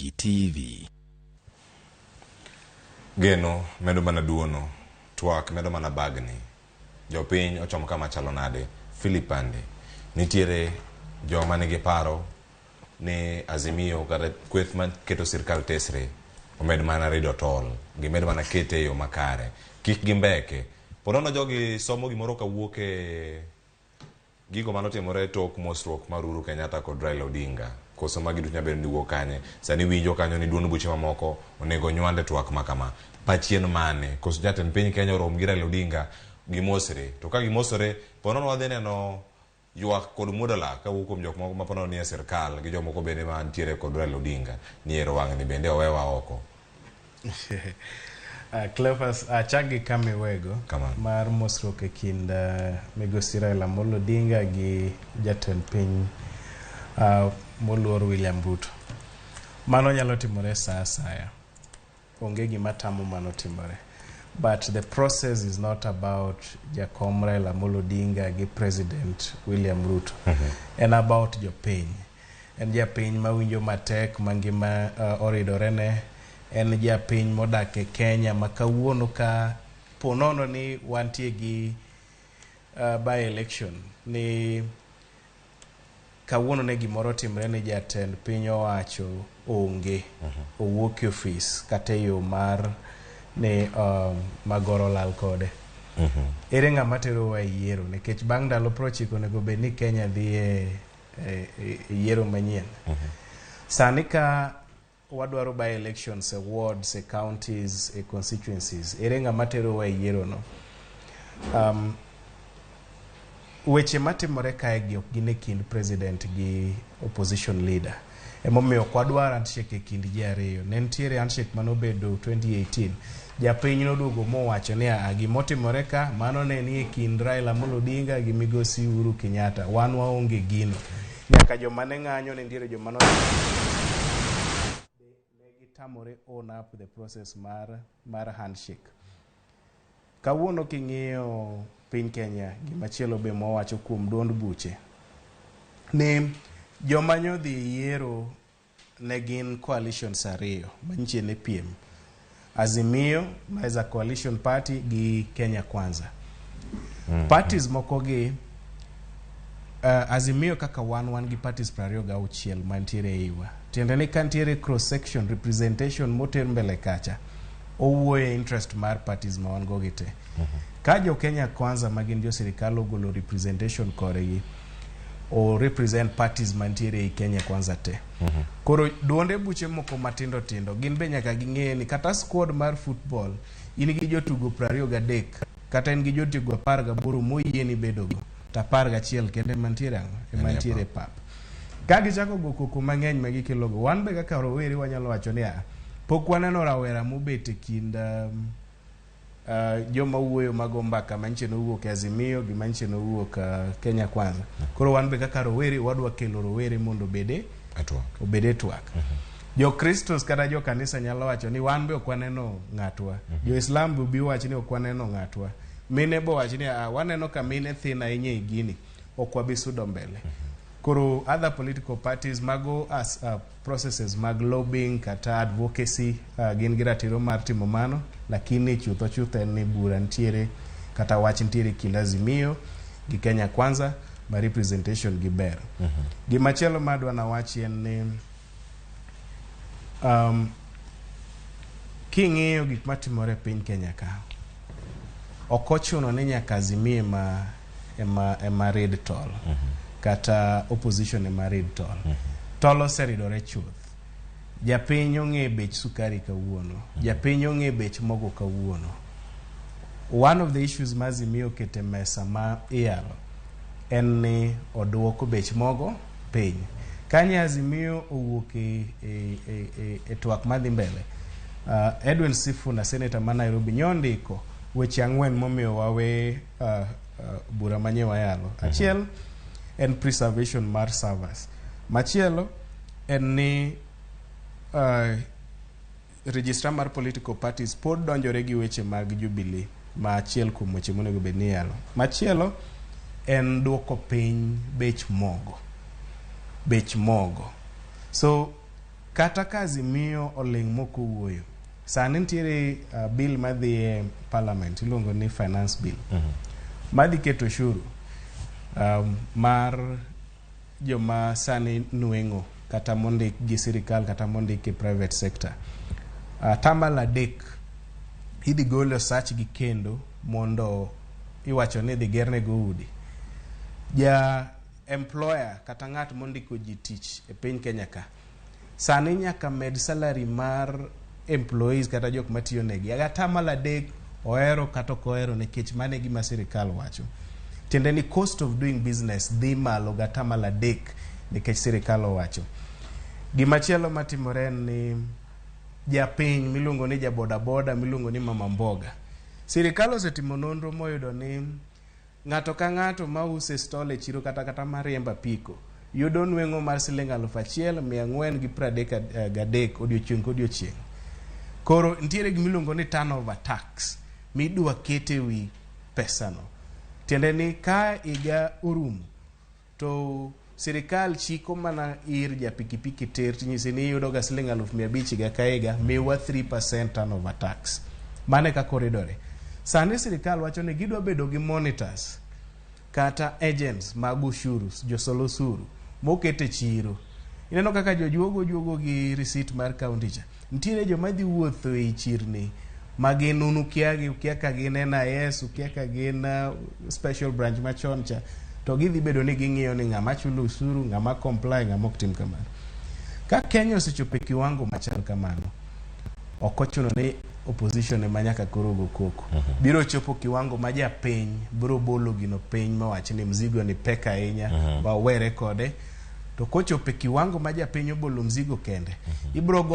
Ramogi TV. Geno medo mana duono, twak medo mana bagni. Jopiny ochom kama chalo nade? Philip Ande, nitiere joma nigi paro ni Azimio kata kweth maketo sirkal tesre omed mana rido tol, gimed mana kete e yo makare, kik gimbeke. Ponono jogi somo gimoro kawuok e gigo manotimore tok mosruok mar Uhuru Kenyatta kod Raila Odinga. Koso magi duto nyabedo ni wuok kanye? Sani winjo kanyo ni duond buche mamoko onego nywand e twak ma kama. Pachien mane? Koso jatend piny Kenya orom gi Raila Odinga gimosre. To ka gimosore, ponono wadhi neno ywak kod muodo lak kawuok kuom jok moko ma ponono nie sirkal gi jomoko bende mantiere kod Raila Odinga ni ero wang'ni bende owewa oko. Cleophas, achak gi kama iwego Kamano. mar mosruok e kind migosi Raila Amolo Odinga gi jatend piny moluor William Ruto. Mano nyalo timore sa asaya. Onge gima tamo mano timore. But the process is not about Jakom Raila Amolo Odinga gi President William Ruto. En about jopiny. En japiny mawinjo matek ma ngima oridore ne. En japiny modak e Kenya ma kawuono ka ponono ni wantie gi by election ni kawuono ne gimoro otimre ni jatend piny owacho onge owuok e ofis kata e yo mar ni magoro lal kode. Ere ng'ama terowa e yiero nikech bang' ndalo 90 onego bed ni Kenya dhi e yiero manyien. Sani ka wadwaro by elections e wards, e counties, e constituencies, ere ng'ama terowa e yiero no? Weche matimore kae gi ok gin e kind president gi opposition leader. Emomiyo ok wadwar handshake e kind ji ariyo. Ne nitiere handshake manobedo 2018. Japiny noduogo mowacho ni a gimotimore ka mano ne ni e kind Raila Amolo Odinga gi migosi Uhuru Kenyatta. Wan waonge gino. Nyaka joma ne ng'anyo ne nitiere joma no ne gitamore own up the process mar handshake. Kawuono king'iyo piny Kenya, gimachielo be mwawacho kuom duond buche ni joma nyodhi yiero ne gin coalitions ariyo manyiche ne piem. Azimio ma is a coalition party gi Kenya Kwanza. Parties moko gi Azimio kaka wan gi parties 26 mantiere e iwa. Tiende ni ka nitiere cross section representation moter mbele kacha owuoyo e interest mar parties ma wan go gi te. Ka jo Kenya Kwanza ma gin jo sirikal ogolo representation korgi o represent parties mantiere ei Kenya Kwanza te. Koro duonde buche moko matindo tindo gin be nyaka ging'e ni kata squad mar football in gi jotugo 23 kata in gi jotugo 18 moyieni bedogo to 11 kende mantiere ang'o ema ntiere e pap. Ka gichako go koko mang'eny ma gikelogo wan be kaka rowere wanyalo wacho ni a pok waneno rawera mobet e kind joma wuoyo mago mbaka manyiche nowuok e Azimio gi manyiche nowuok Kenya Kwanza. Koro wan be kaka rowere wadwa kelo rowere mondo obede obede twak. Jokristos kata jo kanisa nyalo wacho ni wan be ok waneno ng'atwa. Jo-Islam be bi wach ni ok waneno ng'atwa. Mine bo wach ni ah, waneno ka mine thin ahinya e gini, ok wabi sudo mbele. Koro other political parties mago as processes mag lobbying kata advocacy gin gi ratiro mar timo mano, lakini chutho chutho en ni bura nitiere kata wach nitiere kind Azimio gi Kenya Kwanza ma representation gi ber. Gimachielo ma adwa nawachi en ni king'iyo gik matimore e piny Kenya ka, ok ochuno ni nyaka Azimio ema rid tol kata opposition ema rid tol. Tol oseridore chuth. Japiny ong'e bech sukari kawuono. Japiny ong'e bech mogo kawuono. One of the issues ma Azimio oketo e mesa ma iyalo en ni oduoko bech mogo piny. Kanye Azimio owuok e twak madhi mbele, Edwin Sifuna, senator ma Nairobi, nyondiko weche ang'wen momiyo wawe bura manye wayalo. Achiel en preservation mar servers. Machielo en ni registrar mar political parties pod donjore gi weche mag Jubilee ma achiel kuom weche monego bed ni iyalo. Machielo en duoko piny bech mogo. Bech mogo. So Kata ka Azimio oling' mok owuoyo, sani nitiere bill madhi e parliament iluongo ni finance bill madhi keto ushuru mar joma sani nweng'o kata mondik gi sirikal kata mondik e private sector. 3% idhi gol e osachgi kendo mondo iwacho ni idhi gernego udi. Ja employer kata ng'at mondiko ji tich e piny Kenya ka sani nyaka med salary mar employees kata jok matiyo negi 3% ohero kata ok ohero nikech mano e gima sirikal wacho. Tiende ni cost of doing business dhi malo gi 3% nikech sirikal owacho. Gimachielo matimore en ni japiny miluongo ni ja boda boda miluongo ni mama mboga. Sirikal osetimo nonro moyudo ni ng'ato ka ng'ato mauso e stall e chiro kata mariembo apiko yudo nweng'o mar siling 1433 odiochieng' kodiochieng'. Koro nitiere gimiluongo ni turnover tax midwa ket e wi pesano. Tiende ni ka higa orumo to sirikal chiko mana ir ja pikipiki tir tinyisi ni iyudo ga siling 500,000 higa ka higa miwa 3% turnover tax. Mano e kaka oridore. Sani sirikal wacho ni gidwa bedo gi monitors kata agents mag ushuru, josol osuru moket e chiro. Ineno kaka jojuogo juogo gi receipt mar county cha. Nitiere joma dhi wuotho ei chirni ma gin un ukia gi, ukia ka gin NIS, ukia ka gin special branch machon cha. To gidhi bedo ni ging'iyo ni ng'ama chulo usuru, ng'ama comply, ng'ama ok tim kamano. Ka Kenya osechopo e kiwango machal kamano, ok ochuno ni opposition ema nyaka koro go koko. Biro chopo kiwango ma japiny biro bolo gino piny mawach ni mzigo ni pek ahinya, wawere kode. To kochopo e kiwango ma japiny obolo mzigo kende, ibiro go